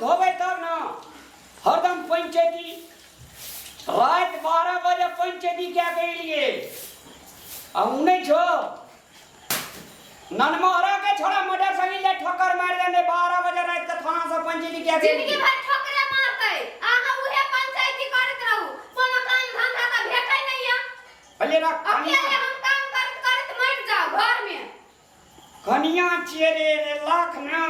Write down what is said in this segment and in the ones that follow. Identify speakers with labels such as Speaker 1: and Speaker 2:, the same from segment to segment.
Speaker 1: धोबै तब ने। हरदम पंचायती, राति 12 बजे पंचायती कए के एलियै आ उ नहि छौ ननमोहरा के छोड़ा मोटरसाइकिल ले ठोकर मारि देने 12 बजे राति के थाना से पंचायती कए के
Speaker 2: जिंदगी
Speaker 1: एलियै।
Speaker 2: भरि ठोकरे मारतै, अहाँ उहे पंचायती करैत रहू। कोनो काम धंधा तऽ भेटै नहि यऽ।
Speaker 1: कहलियै रख।
Speaker 2: अकेले हम काम करैत करैत मरि जाउ घरमे।
Speaker 1: कनिया छियै रे रे लाख ना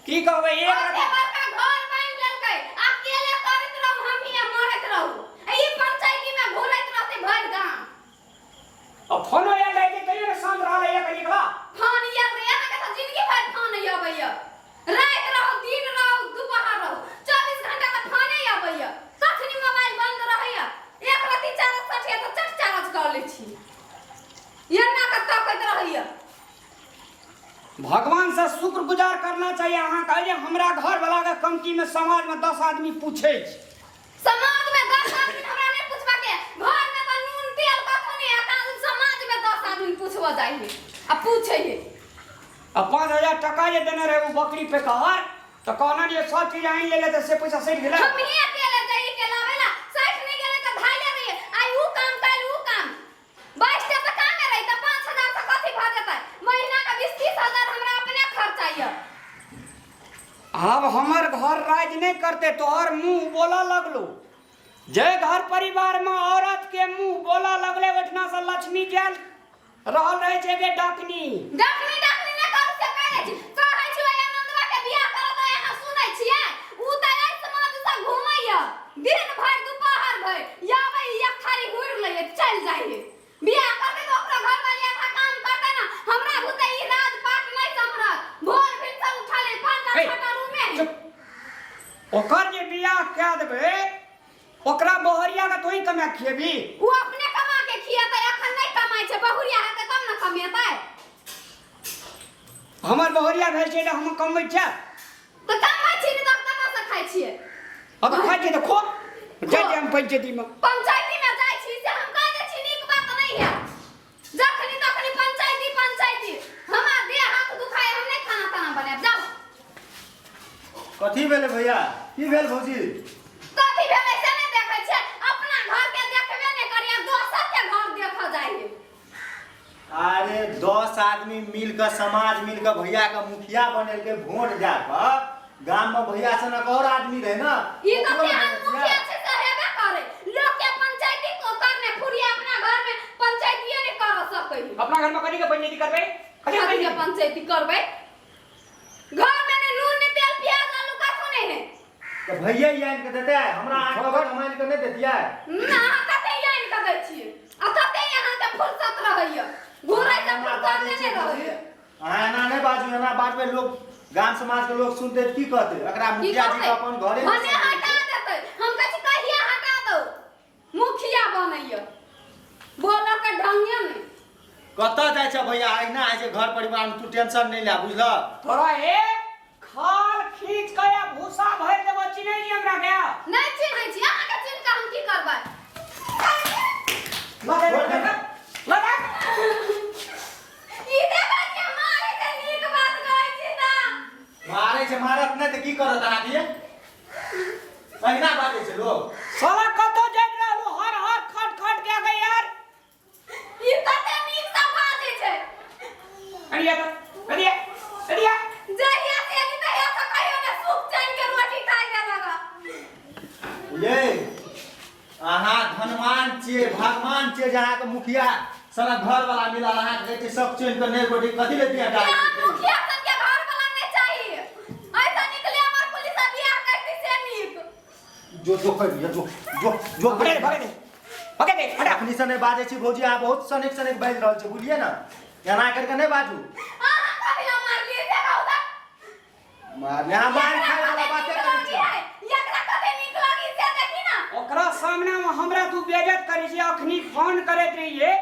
Speaker 1: की कहबै एक
Speaker 2: ओते बड़का घर बान्हि लेलकै, अकेले करैत रहू, हम हियाँ मरैत रहू आ ई पंचायती में घुरैत रहतै भरि गाम।
Speaker 1: आ फोनो आयल रहै छै तैयो ने शांत रहल एक निकला।
Speaker 2: फोन आयल रहै अहाँके तऽ जिंदगी भरि फोन अबैया, राति रहू दिन रहू दुपहर रहू 24 घंटा तऽ फोने अबैया। कखनी मोबाइल बंद रहैया, एक रत्ती चार्ज सठिया तऽ चट चार्ज कऽ लै छी, एना कऽ तकैत रहैया।
Speaker 1: भगवान से शुक्रगुजार करना चाहिए अहाँ के जे हमरा घर वाला के कमती में समाज में 10 आदमी पूछे छै।
Speaker 2: समाज में 10 आदमी हमरा नहीं पूछबा के, घर में तो नून तेल कथो नहीं आता, समाज में 10 आदमी पूछबा जाइ है आ पूछे है।
Speaker 1: आ 5000 टका जे देने रहे वो बकरी पे कहर तो कहना जे सब चीज आनि लेले तऽ से पैसा सठि गेलै।
Speaker 2: हम ही अकेले जाई के लावेला 60 नहीं गेले तऽ धाइले रहिए, आई ऊ काम काल ऊ काम 22 टा तऽ कामे रही तऽ 5000 से कथी भऽ जेतै, महीना के 20-30 हजार हमरा अपने खर्चा यऽ।
Speaker 1: आब हमर घर राज नहीं करते तोहर मुंह बोला लगलो। जे घर परिवार में औरत के मुंह बोला लगले ओहिठिना से लक्ष्मी जायल रहल रहे छै गे डाकनी।
Speaker 2: डाकनी डाकनी नहि करू से कहि दै छी, कहै छी ओहि आनंदवा के बियाह करऽ तऽ अहाँ सुनै छियै, ऊ तऽ एहि समाज से घुमैया दिन भरि दुपहर भरि, आबै एक थारी घुरि लैए चलि जाइ है। बियाह करतै तऽ ओकरो घरवाली आधा काम करतै ने, हमरा बुते ई राजपाट नहि सम्हरत। भोर भिनसर उठल है 5
Speaker 1: हे,
Speaker 2: 6टा रूमे है।
Speaker 1: चुप। ओकर जे बियाह कए देबै ओकरा बहरिया के तोही कमा खिएबी?
Speaker 2: उ अपने कमा के खिएतै, अखन नहि कमाइ छै, बहुरिया हेतै तब ने कमेतै।
Speaker 1: हमर बहरिया भेल छै तऽ हम कमबै छियै।
Speaker 2: तऽ कमाइ छी ने तऽ कतऽ से खाइ छियै?
Speaker 1: हँ तऽ खाइ छियै तऽ खो, जाइ छियै हम पंचायती में।
Speaker 2: पंचायती में जाइ छी से हम कह दै छी, नीक बात नहि है। जखनी तखनी पंचायती पंचायती, हमरा देह हाथ दुखाय, हम नहि खाना ताना बनायब, जाउ।
Speaker 3: कथी भेलै भैया? की भेल भौजी?
Speaker 2: कथी भेलै से नहि देखै छियै, अपना घर के देखबे नहि करिया, दोसर के घर देखऽ जाइ है।
Speaker 3: अरे 10 आदमी मिल कऽ समाज मिल कऽ भैया के मुखिया बनेलकै वोट दए कऽ, गाम में भैया सनक और आदमी रहे ना,
Speaker 2: ई तऽ
Speaker 3: ओकरो ने
Speaker 2: तेहन
Speaker 3: बनेतियै।
Speaker 2: मुखिया छै से हेबे करे, लोक के पंचायती को करने फुरिया अपना घर में पंचायतिये नहि कर सकै है।
Speaker 1: अपना घर में कथी के पंचायती करबै? कथी के
Speaker 2: कथी के
Speaker 1: पंचायती?
Speaker 2: पंचायती करबै? घर में ने नून ने तेल प्याज आलू कथो नहीं है।
Speaker 3: तऽ भैया ही आनि कऽ देतै हमरा, अहाँ कहबै तऽ हम आनि कऽ नहि देतियै?
Speaker 2: ना, अहाँ कते आनि कऽ दै छियै आ कते अहाँके फुर्सत रहैया, घुरै से
Speaker 3: अहाँ एना
Speaker 2: फुर्सत
Speaker 3: बाजै
Speaker 2: नहि
Speaker 3: छियै भौजी?
Speaker 2: रहैया।
Speaker 3: अहाँ एना नहि बाजू, एना बाजबै लोक गाम समाज के लोक सुनतै तऽ की कहतै? एकरा
Speaker 2: की
Speaker 3: मुखिया जी के
Speaker 2: कहतै?
Speaker 3: अपन घरे
Speaker 2: भने हटा देतै, हम कहै छी कहिया हटा दौ, मुखिया बनैया बोलऽ के ढंगे नहि।
Speaker 3: कतऽ जाइ छ भैया? अहिना होइ छै घर परिवार में, तू टेंशन नहि ले, बुझलह?
Speaker 1: तोरा एक खाल खींच के या भूसा भरि देबो, चिन्है छी हमरा के?
Speaker 2: नहि चिन्है छी अहाँके, चिन्ह के हम की करबै?
Speaker 1: लगा लगा लगा।
Speaker 2: ई देखै छियै मारै छै, नीक बात कहै छी तऽ
Speaker 3: मारै छै, मारत नहि तऽ की करत अहाँके? अहिना बाजै छै लोक।
Speaker 1: साला कतऽ जाइत रहलू हर हर खट खट के गई यार?
Speaker 2: ई कते नीक सँ बाजै छै।
Speaker 1: अड़िया तो अड़िया अड़िया।
Speaker 2: जहिया से एली तहिया से कहियो ने सुख चैन के रोटी खाइ के लगा।
Speaker 3: ये अहाँ धनवान छियै, भगवान छियै जे अहाँके मुखिया सनक घर वाला मिलल। अहाँके कहै छै सब चैन के नहि रोटी कथी ले दिया डालै
Speaker 2: यहाँ
Speaker 3: छै?
Speaker 2: मुखिया सन के घर वाला नहीं चाहिए, ऐसा निकले हमर पुलिस बियाह करती से नीक।
Speaker 3: जो जो कर लिया, जो जो जो।
Speaker 1: भगे दे भगे दे भगे दे, हटा।
Speaker 3: अखनी से नहि बाजै छी भौजी, अहाँ बहुत सनेक सनेक बाजि रहल छी, बुझलियै ने? एना करके नहि बाजू।
Speaker 2: अहाँ कथी ला मारलियै से कहू तऽ?
Speaker 3: मारने अहाँ मार खाय वाला बाते करै छी।
Speaker 2: एकरा कते नीक लगी से देखी ना।
Speaker 1: ओकरा सामने में हमरा तू बेइज्जत करै छी। अखनी फोन करैत रहिए,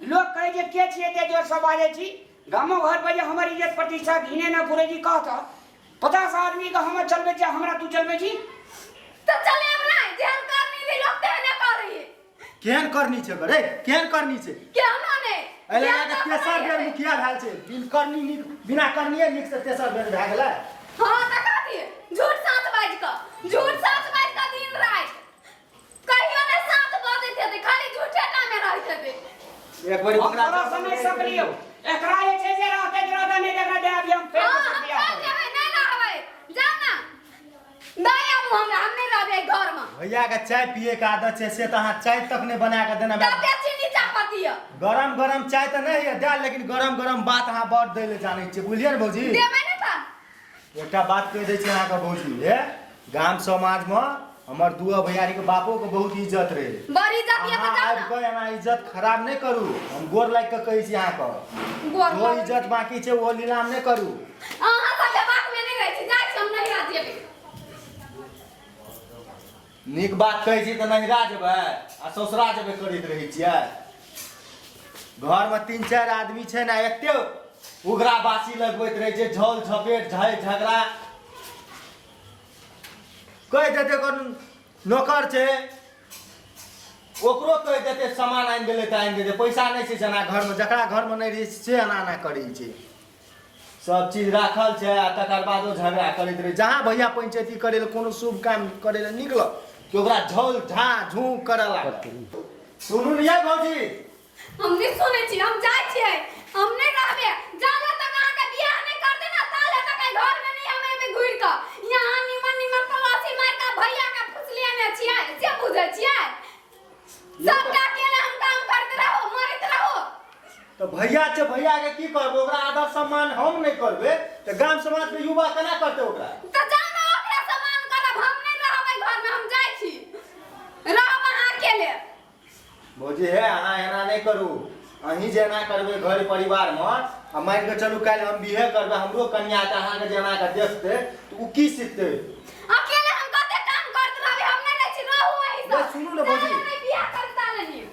Speaker 1: लोग कहै जे के छियै एते जोर से बाजै छी? गामो घर पर जे हमर इज्जत प्रतिष्ठा घिने न पुरै छी। कह तऽ 50 आदमी के हम चलबै छी, हमरा तू चलबै छी?
Speaker 2: तऽ चलेब नहि, जेहन करनी भी लोग तेहने करी।
Speaker 3: केहन करनी छै रे, केहन करनी छै?
Speaker 2: केहनो नहि।
Speaker 3: एहि लए कऽ तेसर बेर मुखिया भेल छै, बिन करनी नीक, बिना करनीए नीक से तेसर बेर भए गेलै।
Speaker 2: हँ तऽ कथी झूठ साँच
Speaker 3: एक बारी
Speaker 1: हम
Speaker 3: ओकरा
Speaker 1: तोरा से नहि सकलियौ एकरा जे छै से रहते तऽ रहते नहि तऽ एकरा दे अभी हम फेर
Speaker 2: हाँ,
Speaker 1: दोसर
Speaker 2: हम
Speaker 1: बियाह
Speaker 2: चल
Speaker 1: करबै।
Speaker 2: जेबै, नहि रहबै। जाउ ना। दऽ आबू हमरा, हम नहि रहबै एहि घरमे।
Speaker 3: भैया के चाय पिए के आदत छै से तऽ अहाँ चाय तक नहि बना के देना
Speaker 2: तते चीनी चाहपत्ती यऽ।
Speaker 3: गरम गरम चाय तऽ नहि होइए देल लेकिन गरम गरम बात अहाँ बड़ दै लए जानै छियै बुझलियै ने भौजी
Speaker 2: देबै ने तऽ।
Speaker 3: एकटा बात कहि दै छी अहाँके भौजी हे गाम समाजमे हमर दुआ भैयारीके बापोके बहुत इज्जत रहै
Speaker 2: बड़ इज्जत यऽ तऽ
Speaker 3: अहाँ
Speaker 2: जाउ
Speaker 3: आबि
Speaker 2: ना।
Speaker 3: कऽ एना इज्जत खराब नहि करू हम गोर लागि कऽ कहै छी अहाँके
Speaker 2: गोर
Speaker 3: जो
Speaker 2: लगै।
Speaker 3: इज्जत बाँकी छै ओ नीलाम नहि करू
Speaker 2: अहाँ सबके बातमे नहि रहै छी, जाइ छी हम नहिरा जेबै।
Speaker 3: नीक बात कहै छी तऽ नहिरा जेबै आ ससुरा जेबै करैत रहै छियै घरमे तीन चारि आदमी छै ने एते उगरा बासी लगबैत रहै छै झोल झपेट झै झगड़ा कहि देतै कोनो नौकर छै ओकरो कहि देतै सामान आनि देलै तऽ आनि देतै पैसा नहि छै जेना घरमे जकरा घरमे नहि रहै छै से एना एना करै छै सब चीज राखल छै आ तकर बादो झगड़ा करैत रहै जहाँ भैया पंचायती करै लए कोनो शुभ काम करै लए निकलल कि ओकरा झोल झा झू करऽ लागल सुनू ने यै भौजी
Speaker 2: हम नहि सुनै छी हम जाइ छियै हम नहि रहबै जाले तक अहाँके बियाह नहि करते ना ताले तक एहि घरमे नहि हम एबै घुरि कऽ यहाँ निमन निमन पलासी मारि कऽ भैया के फुसलियाने छियै से बुझै छियै सबटा अकेले हम काम करते रहो मरैत रहो
Speaker 3: तऽ भैया छै भैया के की करबै ओकरा आदर सम्मान हम नहि करबै तऽ गाम समाज के युवा केना करतै ओकरा
Speaker 2: तऽ जाउ ने ओकरा सम्मान करब हम नहि रहबै घरमे हम जाइ छी रहब अहाँ अकेले
Speaker 3: भौजी हे अहाँ एना नहि करू अहीं जे एना करबै घर परिवारमे आ मानि कऽ चलू काल्हि हम बिहे करबै हमरो कनिया तऽ अहाँके जे एना कऽ देखतै तऽ ओ की सिखतै
Speaker 2: अकेले हम कते काम करत रहबै हम नहि रहै छी रहू अहीं
Speaker 3: नहि, सुनू ने भौजी।
Speaker 2: नहि बियाह करता नहीं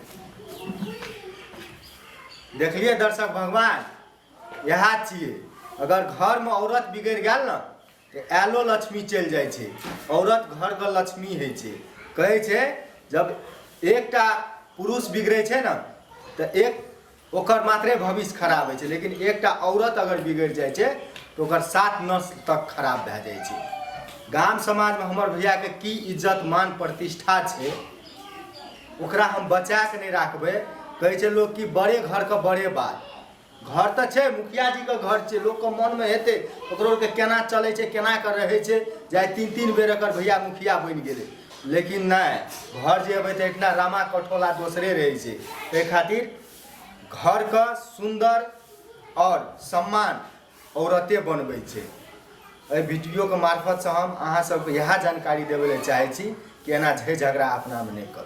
Speaker 3: देखलियै दर्शक भगवान इएह छियै अगर घरमे औरत बिगड़ि गेल ने तऽ आयलो लक्ष्मी चलि जाइ छै औरत घरके लक्ष्मी होइ छै कहै छै जब एकटा पुरुष बिगड़ै छै ने तऽ एक ओकर मात्रे भविष्य खराब होइ छै लेकिन एकटा औरत अगर बिगड़ि जाइ छै तऽ ओकर सात नस्ल तक खराब भए जाइ छै गाम समाजमे हमर भैयाके की इज्जत मान प्रतिष्ठा छै ओकरा हम बचा कऽ नहि राखबै कहै छै लोक कि बड़े घरके बड़े बात घर तऽ छै मुखिया जीके घर छै लोकके मनमे हेतै ओकरो आरके केना चलै छै केना कऽ रहै छै जे आइ तीन तीन बेर एकर भैया मुखिया बनि गेलै लेकिन नहि घर जे एबै तऽ एहिठिना रामा कठोला दोसरे रहै छै ताहि खातिर घरके सुन्दर आओर सम्मान औरते बनबै छै एहि वीडियोके मार्फतसँ हम अहाँ सबके इएह जानकारी देबै लए चाहै छी कि एना झै झगड़ा अपनामे नहि करू।